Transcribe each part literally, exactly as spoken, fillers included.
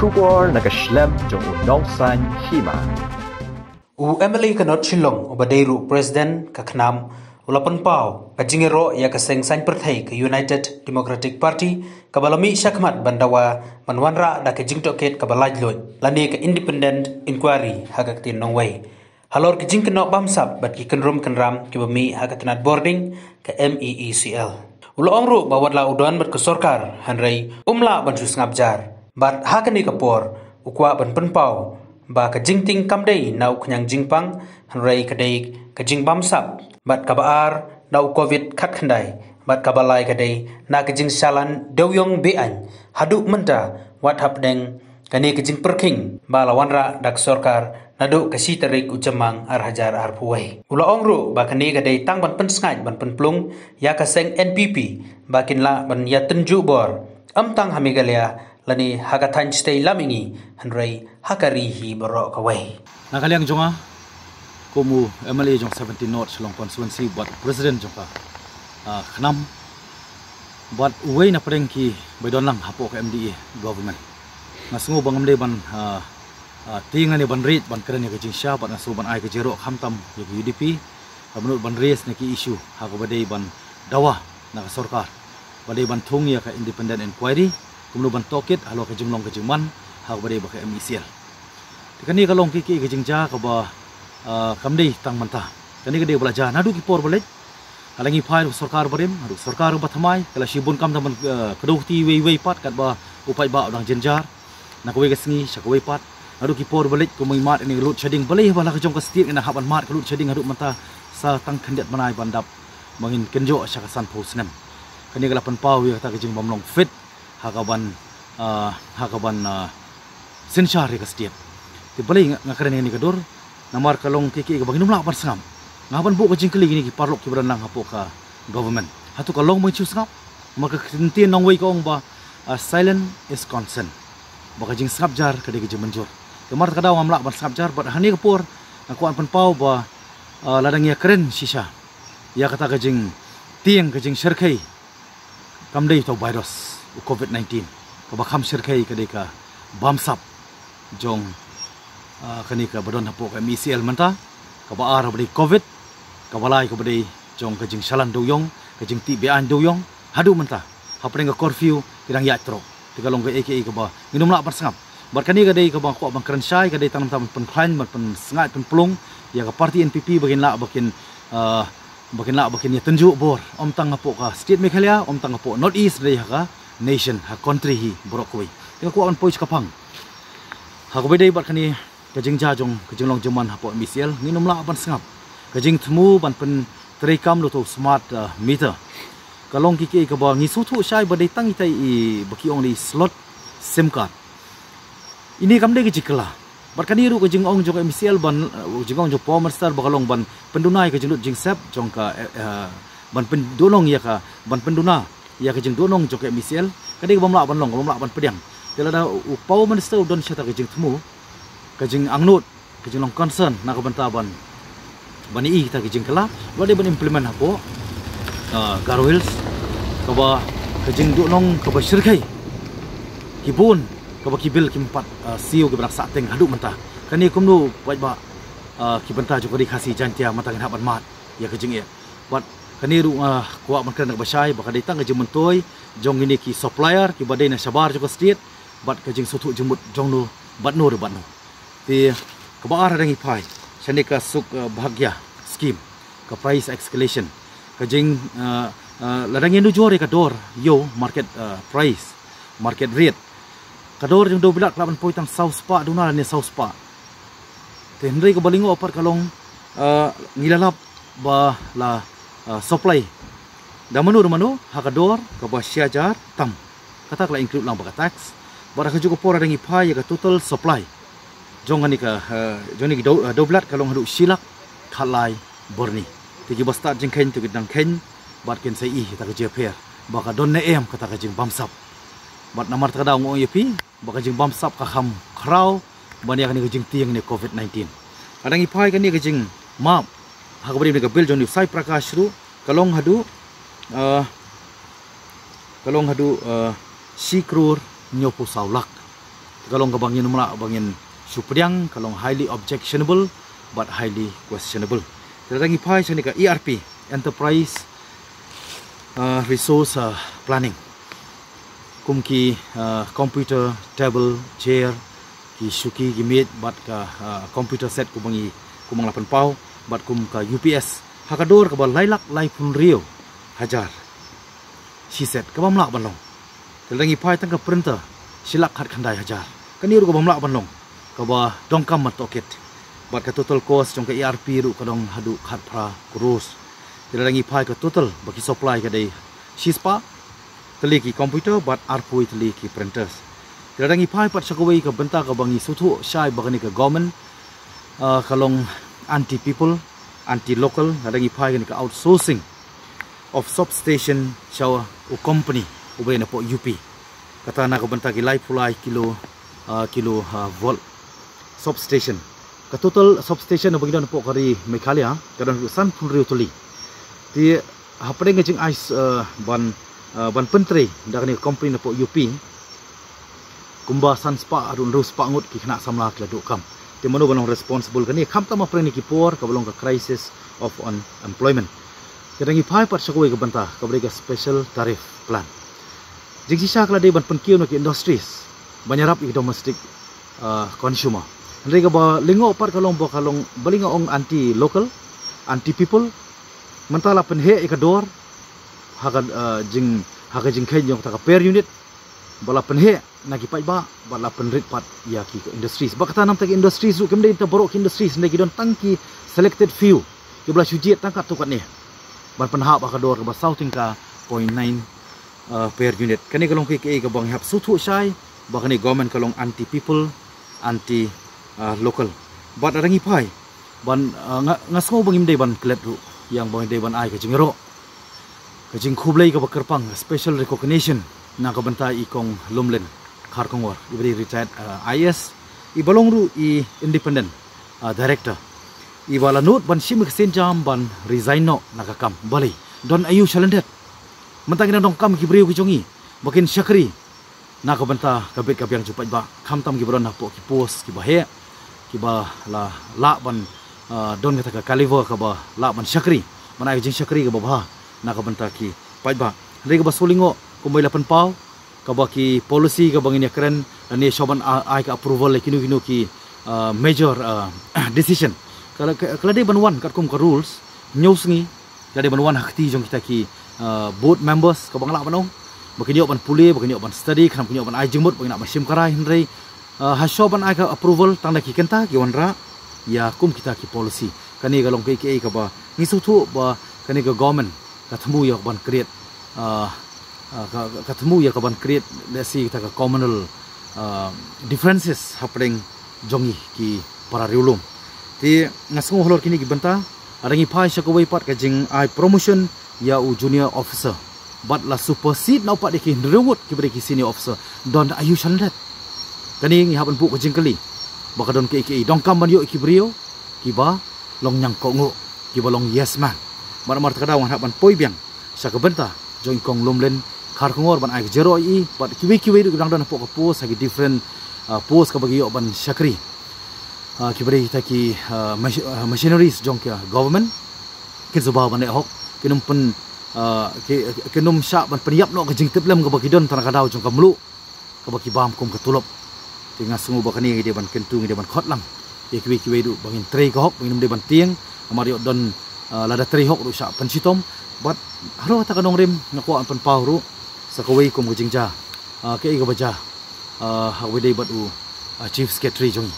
Khubor na ka shlem jong u Nongsaiñ Hima. U M L A ka North Shillong uba dei ruh President ka KHNAM u la pynpaw ka jingïaroh ïa ka seng saiñ pyrthei ka United Democratic Party kaba la mih shakhmat ban dawa ban wanrah da ka jingtohkit kaba laitluid lane ka independent inquiry ha ka ktien nongwei. Halor ki jingkynnoh bamsap bad ki kynrum kynram kiba mih ha ka tnat bording ka M E E C L. U la ong ruh ba wat la u don bad ka sorkar hynrei um lah ban shu sngap jar. Bad ha kane ka por u kwah ban pynpaw ba ka jingtieng kam dei na u khñiang jingpang hynrei ka dei ka jingbamsap bad kaba ar na u covid khatkhyndai bad kaba lai ka dei na ka jingshalan dewïong be-aiñ haduh mynta wat hapdeng kane ka jingpyrkhing ba la wanrah da ka sorkar naduh ka shi tarik u Jymmang ar hajar arphew wei. U la ong ruh ba kane ka dei tang ban pynsngaid ban pynplung ïa ka seng N P P ba kin lah ban ïatynjuh bor ym tang ha Meghalaya lane ha ka thaiñ shatei lam mihngi hynrei ha ka ri hi baroh kawei. Na ka liang jong nga kum u M L A jong seventeen North Shillong Constituency bad President jong ka ah, KHNAM bad uwei na pdeng ki ba don lang hapoh ka M D A government. Nga sngew ba ngam dei ban ah, ah, tieng ne ban rit ban kren ïa ka jingshisha bad nga sngew ban ai ka jingïaroh khamtam ïa ka U D P. Ka mut ban raise na ki issue ha kaba dei ban dawa na ka sorkar ba dei ban thung ïa ka independent inquiry kumno ban tohkit halor ka jinglong ka jingman ha kaba dei ba ka M E C L. Te kane ka long ki ki ka jingjia kaba ah, kam dei tang mynta. Kane ka dei ba la jia naduh ki por ba leit. Ka la ngi phai ruh sorkar barim, ruh sorkar ba thymmai, ka la shibun kam tang ban ah, kdew kti wei wei pat katba u paidbah u dang jynjar. Na kawei ka sngi sha kawei pat. Naduh ki por ba leit kumba ngi mad ïa ka load shedding balei ba la ka jong ka state ngi nang hap ban mad ka load shedding haduh mynta sa tang khyndiat bnai ban dap ba ngin kynjoh sha ka sanphew snem. Kane ka la pynpaw ïa kata ka jingbymlong fit ha ka ban ah, ha ka ban ah, synshar ïa ka state. Te balei nga, nga kren ïa kane ka dur namar ka long ki ki kaba ngin ym lah ban sngap. Nga ban buh ka jingkylli ïa kine ki paralok kiba don lang hapoh ka government. Hato ka long ba ngin shu sngap? Namar ka ktien nongwei ka ong ba ah, silent is consent. Ba ka jingsngap jar ka dei ka jingmynjur. Te namar kata ka daw ngam lah ban sngap jar bad ha kane ka por nga kwah ban pynpaw ba ah, lada ngi ïakren shisha ïa kata ka jingtieng ka jingshyrkhei kam dei uta u virus u covid nineteen. Kaba kham shyrkhei ka dei ka bamsap jong ah, kane kaba don hapoh ka M E C L mynta. Kaba ar kaba dei covid, kaba lai kaba dei jong ka jingshalan dewïong, ka jingtih be-aiñ dewïong haduh mynta. Hapdeng ka curfew ki dang ïaid trok. Te ka long kaei kaei kaba ngin ym lah ban sngap. Bad kane ka dei kaba nga kwah ban kren shai, ka dei tang namar ban pynkhlaiñ ban pynsngaid pynplung ïa ka party N P P ba kin lah ba kin ah, ba kin lah ba kin ïatynjuh bor ym tang hapoh ka state Meghalaya ym tang hapoh North East, dei ha ka nation, ha country hi baroh kawei. Te nga kwah ban poi sha ka phang ha kaba dei bad kane ka jingjia jong ka jinglong jingman hapoh M E C L, ngin ym lah ban sngap. Ka jingthmu ban pyntreikam lut u smart ah, meter ka long ki ki kaba ngi sngewthuh shai ba dei tang itai i ba ki ong dei slot sim card. Ine kam dei ka jingkylla. Bad kane ruh ka jingong jong ka M E C L ban ah, jingong jong Power Minister ba ka long ban pynduna ïa ka jinglut jingsep jong ka eh, eh, ban pynduhnong ïa ka ban pynduna ïa ka jingduhnong jong ka M E C L. Ka dei ka bym lah ban long, ka bym lah ban pdiang. Te lada u Power Minister u don shata ka jingthmu, ka jingangnud, ka jinglong concern na ka bynta ban ban ïohi kita ki jingkylla ba dei ban implement hapoh ah, Garo Hills, kaba ka jingduhnong kaba shyrkhei ki bun, kaba ki bill kim pat ah, siew kiba dang sahteng haduh mynta. Kane kumno paidbah ah, ki bynta jong ka Ri Khasi Jaiñtia mynta ngin hap ban mad ïa ka jingeh. Bad kane ruh nga kwah ban kren kaba shai ba ka dei tang ka jingmyntoi jong kine ki supplier kiba dei na shabar jong ka state bad ka jingsngewthuh jingmut jong no bad no re bad no. Te kaba ar, lada ngi phai shane ka Suk ah, Bhagya scheme, ka price escalation, ka jing ah, ah, lada ngi nujor ïa ka dor ïew, market ah, price, market rate, ka dor jong dewbilat ka lah ban poi tang saw spah duna lane saw spah. Te hynrei kaba lyngngoh pat ka long ah, ngi la lap ba la ah, supply da mano da mano ha ka dor kaba shi hajar tam. Kata ka la include lang bad ka tax. Bad ha kajuh ka por lada ngi phai ïa ka total supply jong kane ka ah, jong kane ka dew, ah, dewbilat ka long haduh shi lak khatlai byrni. Te kiba stad jingkheiñ to ki dang kheiñ bad kin sa ïohi ïa kata ka jingpher ba ka don ne em kata ka jingbamsap. Bad namar kata ka daw nga ong ïa phi ba ka jingbamsap ka kham khraw ban ïa kane ka jingtieng ne covid nineteen. Lada ngi phai kane ka jingmap ha kaba dei ne ka bill jong u Sai Prakash ruh ka long haduh ah, ka long haduh ah, shi klur hynñiewphew saw lak. ka long kaba ngin ym lah ba ngin shu pdiang, ka long highly objectionable bad highly questionable. Te lada ngi phai sha kane ka E R P, Enterprise uh, Resource uh, Planning, kum ki uh, computer, table, chair, ki shuki, ki miej bad ka uh, computer set kumba ngi, kumba nga la pynpaw, bad kum ka U P S ha ka dor kaba lai lak laiphew hynriew hajar shi set, kaba ym lah ban long. Te lada ngi phai tang ka printer, shi lak khatkhyndai hajar. Kane ruh kaba ym lah ban long, kaba donkam ban tohkit. Bad ka total cost jong ka E R P ruh ka dang haduh khatphra crores. Te lada ngi phai ka total ba ki supply ka dei shispah tylli ki computer bad arphew tylli ki printers. Te lada ngi phai pat sha kawei ka bynta kaba ngi sngewthuh shai ba kane ka government uh, ka long anti people, anti local, lada ngi phai kane ka outsourcing of substation sha u company uba dei napoh U P. Kata na ka bynta ki laiphew lai kilo, uh, kilo uh, volt substation. Ka total substation ba ngi don napoh ka ri Meghalaya ka don sanphew hynriew tylli. Te hapdeng ka jingai uh, ban uh, ban pyntrei da kane ka company napoh U P, kumba san spah haduh hynriew spah ngut ki khynnah samla ki la duh kam. Te mano ban long responsible kane, khamtam hapdeng kine ki por kaba long ka crisis of unemployment. Te lada ngi phai pat sha kawei ka bynta kaba dei ka special tariff plan. Jingshisha ka la dei ban pynkiew na ki industries ban ïarap ïa ki domestic uh, consumer. Hynrei kaba lyngngoh pat ka long ba ka long, balei nga ong anti local, anti people. Mynta la pynheh ïa ka dor ha ka uh, jing, ha ka jingkheiñ jong kata ka per unit, ba la pynheh na ki paidbah, ba la pynrit pat ïa ki industries. Ba kata namta ki industries ruh kim dei tang baroh ki industries, hynrei ki don tang ki selected few kiba la shu jied tang katto katne ban pynhap ha ka dor kaba saw tyngka point nine uh, per unit. Kane ka long kaei kaei kaba ngi hap sngewthuh shai ba kane government ka long anti people, anti uh, local. Bad lada ngi phai ban uh, nga, nga sngew ba ngim dei ban klet ruh, ïa ba ngim dei ban ai ka jingïaroh, ka jingkhublei kaba kyrpang, special recognition na ka bynta i Kong Lumlin Kharkongor, iba dei retired uh, I A S, iba long ruh i independent uh, director, iba la nud ban shim ka sienjam ban resign noh na ka kam. Balei? Don aïu shalyndet? Mynta ngi dang donkam ki briew ki jong ngi ba kin shakri na ka bynta ka bit ka biang jong u paidbah, khamtam kiba don hapoh ki post kiba heh, kiba la lah ban uh, don kata ka caliber kaba lah ban shakri, ban ai ka jingshakri kaba bha na ka bynta ki paidbah. Hynrei kaba sngewlyngngoh kumba i la pynpaw, kaba ki policy kaba ngin ïakren lane shuwa ban uh, ai ka approval ïa kino kino ki uh, major uh, decision, ka la, ka, ka la dei ban wan katkum ka rules hynñiew sngi. Ka la dei ban wan ha kti jong kita ki uh, board members, kaba nga lah ban ong ba kin ïoh ban pule, ba kin ïoh ban study, khnang kin ïoh ban ai jingmut, ba kin ïoh ban shim karai. Hynrei uh, ha shuwa ban ai ka approval tang da ki kynta ki wanrah ïa kum kita ki policy. Kane ka long kaei kaei kaba ngi sngewthuh ba kane ka government ka thmu ïa ban create uh, uh, ka, ka, ka thmu ïa ka ban create, let's say, kita ka communal uh, differences hapdeng jong ngi ki para riewlum. Te nga sngew halor kine ki bynta, lada ngi phai sha kawei pat ka jingai promotion ïa u junior officer, bad la supersede noh pat ïa ki hynriew ngut kiba dei ki senior officer, don aïu shalyndet? Kane ngi hap ban buh ka jingkylli ba ka don kaei kaei, donkam ban ïoh ïa ki briew kiba long ñiangkohnguh, kiba long yes man. Bad namar kata ka daw ngan hap ban poi biang sha ka bynta jong i Kong Lumlin Kharkongor ban ai ka jingïaroh ïa i bad kiwei kiwei ruh kiba dang don hapoh ka post ha ki different uh, post kaba ki ïoh ban shakri, uh, kiba dei kita ki uh, machi- uh, machineries jong ka government. Kin sngewbha ban leh hok, kin ym pyn uh, ki, kin ym shah ban pynïap noh ka jingtiplem kaba ki don tang na ka daw jong ka mluh kaba ki bam kum ka tulop. Te nga sngew ba kane ngi dei ban kyntu, ngi dei ban khot lang ïa kiwei kiwei ruh ba ngin trei ka hok, ba ngin ym dei ban tieng. Namar ïoh don uh, lada trei hok ruh shah pynshitom. Bad halor kata ka nongrim nga kwah ban pynpaw ruh sa kawei kum ka jingjia uh, kaei kaba jia uh, ha kaba dei bad u uh, chief secretary jong ngi,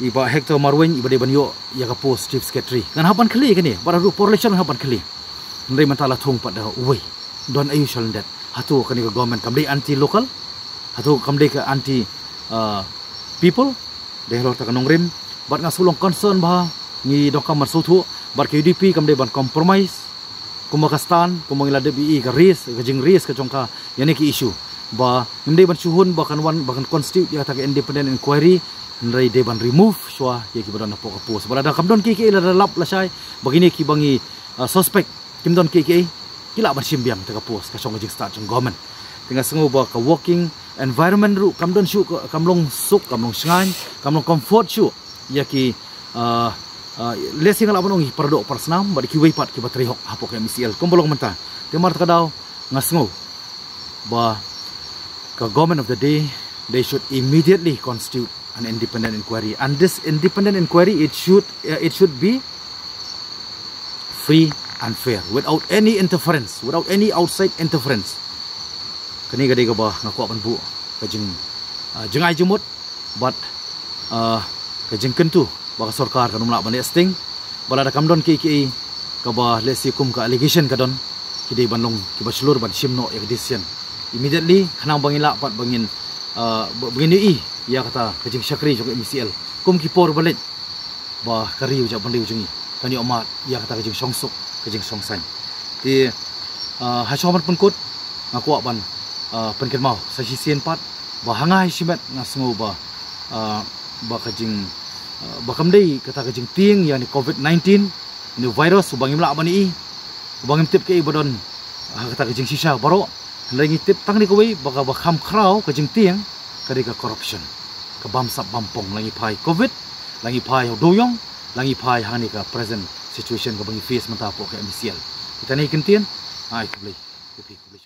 i Bah Hector Marwein, iba dei ban ïoh ïa ka post chief secretary. Ngan hap ban khlieh kane, bad haduh por election ngan hap ban khlieh. Hynrei mynta la thung pat da uwei, don aïu shalyndet? Hato kane ka government kam dei anti local? Hato kam dei ka anti uh, people? Dei halor kata ka nongrim. Bad nga shu long concern ba ngi donkam ban sngewthuh, bad ka U D P kam dei ban compromise. Kumba ka stand, kumba ngi la dep ïohi ka raise, ka jingrais ka jong ka ïa kine ki issue, ba ngim dei ban shu hun ba kan wan, ba kan constitute ïa kata ka independent inquiry, hynrei dei ban remove shuwa ïa kiba don hapoh ka post. Ba lada kam don kiei kiei, lada lap lashai ba kine kiba ngi uh, suspect kim don kiei kiei, ki lah ban shim biang kata ka post, ka shong ka jingstad jong government. Te nga sngew ba ka working environment ruh kam don shuh, kam long suk, kam long shngaiñ, kam long comfort shuh ïa ki, uh, uh, lehse nga lah ban ong ki paradoh parasnam bad kiwei pat kiba trei hok hapoh ka M C L kumba long mynta. Te mar ta ka daw nga sngew ba ka government of the day, they should immediately constitute an independent inquiry, and this independent inquiry, it should, uh, it should be free and fair, without any interference, without any outside interference. Kane ka dei kaba nga kwah ban buh ka jing, uh, jingai jingmut bad, uh, ka jingkyntu ba ka sorkar kan ym lah ban leh sting ba lada kam don kiei kiei kaba lehse kum ka allegation ka don, ki dei ban long kiba shlur ban shim noh ïa ka decision immediately, khnang ba ngin lah pat ba ngin, uh, ba ngin ïohi ïa kata ka jingshakri jong ka M C L kum ki por ba leit, ba ka ri u jaitbynriew jong ngi kan ïoh mad ïa kata ka jingshongsuk, ka jingshongsaiñ. Te, uh, ha shong ban pynkut nga kwah ban, uh, pynkynmaw sa shisien pat ba ha nga hi shimet nga sngew ba, uh, ba ka jing, uh, ba kam dei kata ka jingtieng ïa ni covid nineteen, ni virus uba ngim lah ban ïohi, uba ngim tip kaei ba don ha kata ka jingshisha baroh. Hynrei ngi tip tang dei kawei ba kaba kham khraw ka jingtieng ka dei ka corruption, ka bamsap bampong, la ngi phai covid, la ngi phai ha u dewïong, la ngi phai hangne ka present situation kaba ngi face mynta hapoh ka M C L. Kita ne ki kyntien. Ai khublei. Khublei, khublei.